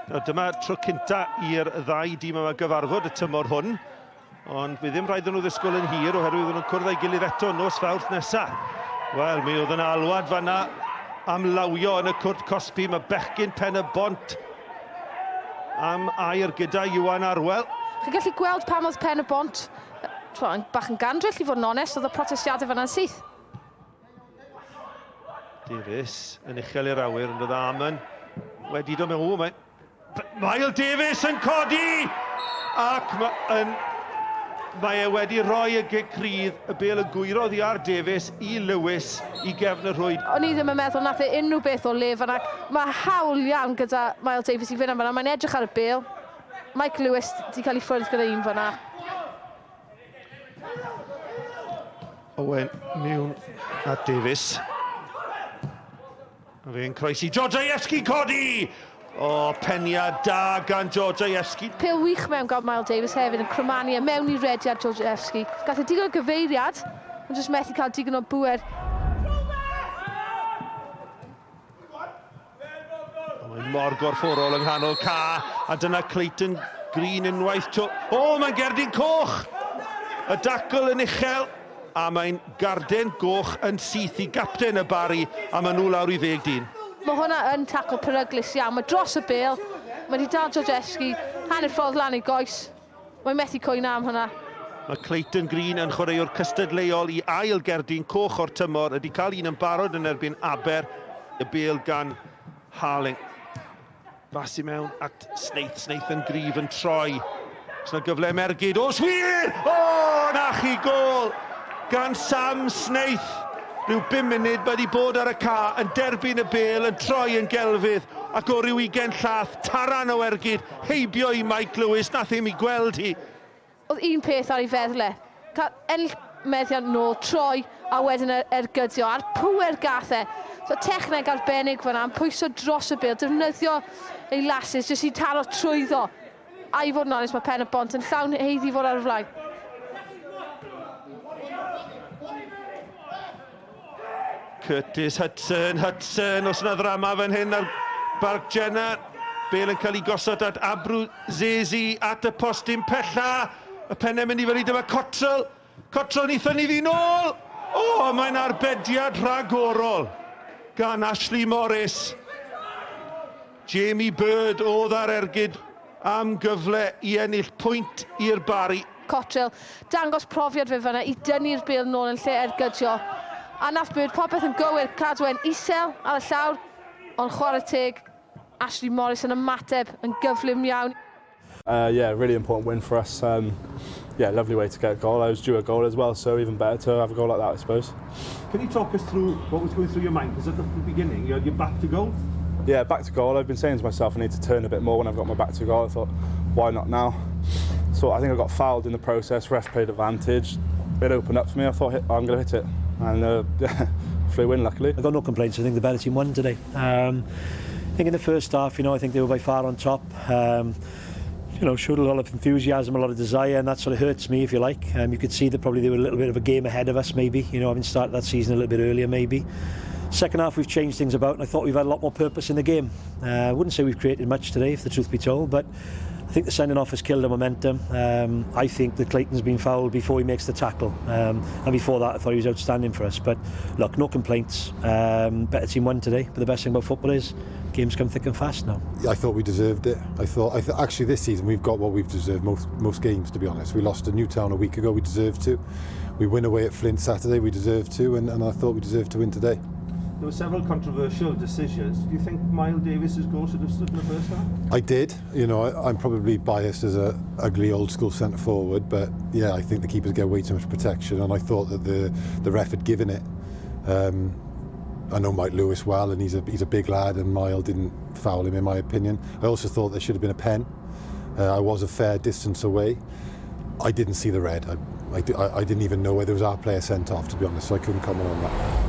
Nawr dyma tro cynta i'r ddau dîm yma gyfarfod y tymor hwn. Ond bydd ddim rhaid nhw ddisgwyl yn hir oherwydd nhw'n cwrdd â'i gilydd eto nos Fawrth nesa. Wel, mi oedd yna alwad fanna am lawio yn y cwrt cosbi. Mae bechgyn Pen y Bont am air gyda Iwan Arwel. Chi'n gallu gweld pam oedd Pen y Bont bach yn gandryll i fod yn onest, oedd y protestiadau fanna'n syth. Davies yn uchel i'r awyr, ond oedd Amon wedi dod mewn. O, mae Miles Davies yn codi! Ac mae, yn, mae e wedi rhoi y gic rydd, y bel yn gwyro oddi ar Davies i Lewis i gefn y rhwyd. O'n i ddim yn meddwl nath e unrhyw beth o le fan'na. Mae hawl iawn gyda Miles Davies i fynd am fan'na. Mae'n edrych ar y bel. Mike Lewis di cael ei ffwrdd gyda un fan'na. Owen mewn at Davies. A fe'n croesi. Georgievski codi! O, peniad da gan Georgievski. Pêl wych mewn gan Miles Davies hefyd yn crymanu e mewn i rediad Georgievski. Gath e digon o gyfeiriad, ond jyst methu cael digon o bŵer. Mae mor gorfforol yng nghanol ca, a dyna Clayton Green unwaith to. O, mae'n gerdyn coch! Y dacl yn uchel, a mae'n garden goch yn syth i gapten y Barri, a maen nhw lawr i ddeg dyn. Mae hwnna yn tacl peryglus iawn. Mae dros y bêl. Mae wedi dal Georgievski hanner ffordd lan ei goes. Mae methu cwyno am hwnna. Mae Clayton Green yn chwaraewr cystadleuol i ail gerdyn coch o'r tymor, ydy cael un yn barod yn erbyn Aber, y bêl gan Harling. Bas i mewn at Snaith, Snaith yn gryf yn troi. Os yna gyfle am ergyd, os wir! O, na chi gôl gan Sam Snaith! Rhyw bum munud mae wedi bod ar y ca, yn derbyn y bêl, yn troi yn gelfydd, ac o ryw ugain llath, taran o ergyd, heibio i Mike Lewis, nath e'm i gweld hi. Oedd un peth ar ei feddwl e, cael ennill meddiant nôl, troi a wedyn ergydio, a'r pŵer gath e. So techneg arbennig fan'na, yn pwyso dros y bêl, defnyddio ei lasis jyst i taro trwyddo. A i fod yn onest, mae Pen y Bont yn llawn haeddu fod ar y flaen. Curtis Hudson, Hudson, os yna ddrama fan hyn ar Barc Jenner. Bale yn cael ei gosod at Abru Zezi at y postyn pella. Y pennau mynd i fyny, dyma Cottrell. Cottrell ni thynnu ddi nôl. O, oh, mae'n arbediad rhagorol gan Ashley Morris. Jamie Bird oedd ar ergyd am gyfle i ennill pwynt i'r Barri. Cottrell, dangos profiad fe fanna i dynnu'r bêl nôl yn lle ergydio. A nath Bird popeth yn gywir, cadw e'n isel ar y llawr, ond chwarae teg, Ashley Morris yn ymateb yn gyflym iawn. Uh, yeah, really important win for us. Um, yeah, lovely way to get a goal. I was due a goal as well, so even better to have a goal like that, I suppose. Can you talk us through what was going through your mind? Because at the beginning, you had your back to goal. Yeah, back to goal. I've been saying to myself I need to turn a bit more when I've got my back to goal. I thought, why not now? So I think I got fouled in the process. Ref played advantage. It opened up for me. I thought, I'm going to hit it. And yeah, flew in, luckily. I've got no complaints. I think the better team won today. Um, I think in the first half, you know, I think they were by far on top. Um, you know, showed a lot of enthusiasm, a lot of desire, and that sort of hurts me, if you like. Um, you could see that probably they were a little bit of a game ahead of us, maybe. You know, having started that season a little bit earlier, maybe. Second half, we've changed things about, and I thought we've had a lot more purpose in the game. Uh, I wouldn't say we've created much today, if the truth be told, but I think the sending off has killed the momentum. Um, I think that Clayton's been fouled before he makes the tackle. Um, and before that, I thought he was outstanding for us. But look, no complaints. Um, better team won today. But the best thing about football is games come thick and fast now. I thought we deserved it. I thought, I th actually this season we've got what we've deserved most, most games, to be honest. We lost to Newtown a week ago, we deserved to. We win away at Flint Saturday, we deserved to, and, and I thought we deserved to win today. There were several controversial decisions. Do you think Miles Davis's goal should have stood in the first half? I did. You know, I, I'm probably biased as a ugly old school centre forward, but yeah, I think the keepers get way too much protection, and I thought that the the ref had given it. Um, I know Mike Lewis well, and he's a he's a big lad, and Mile didn't foul him, in my opinion. I also thought there should have been a pen. Uh, I was a fair distance away. I didn't see the red. I, I, I didn't even know whether it was our player sent off, to be honest, so I couldn't comment on that.